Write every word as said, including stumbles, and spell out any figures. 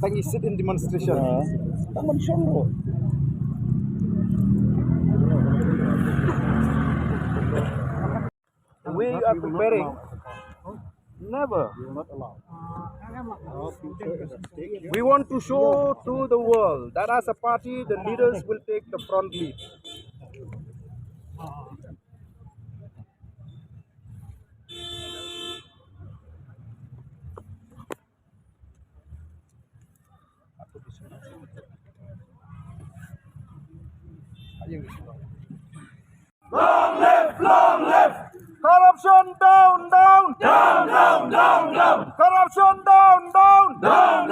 Tang i sit in demonstration. Tang man shong ro. We are preparing. Never. We want to show to the world that as a party, the leaders will take the front lead. Long live, long live. Corruption down, down. Down, down, down, down. Corruption down, down. Down,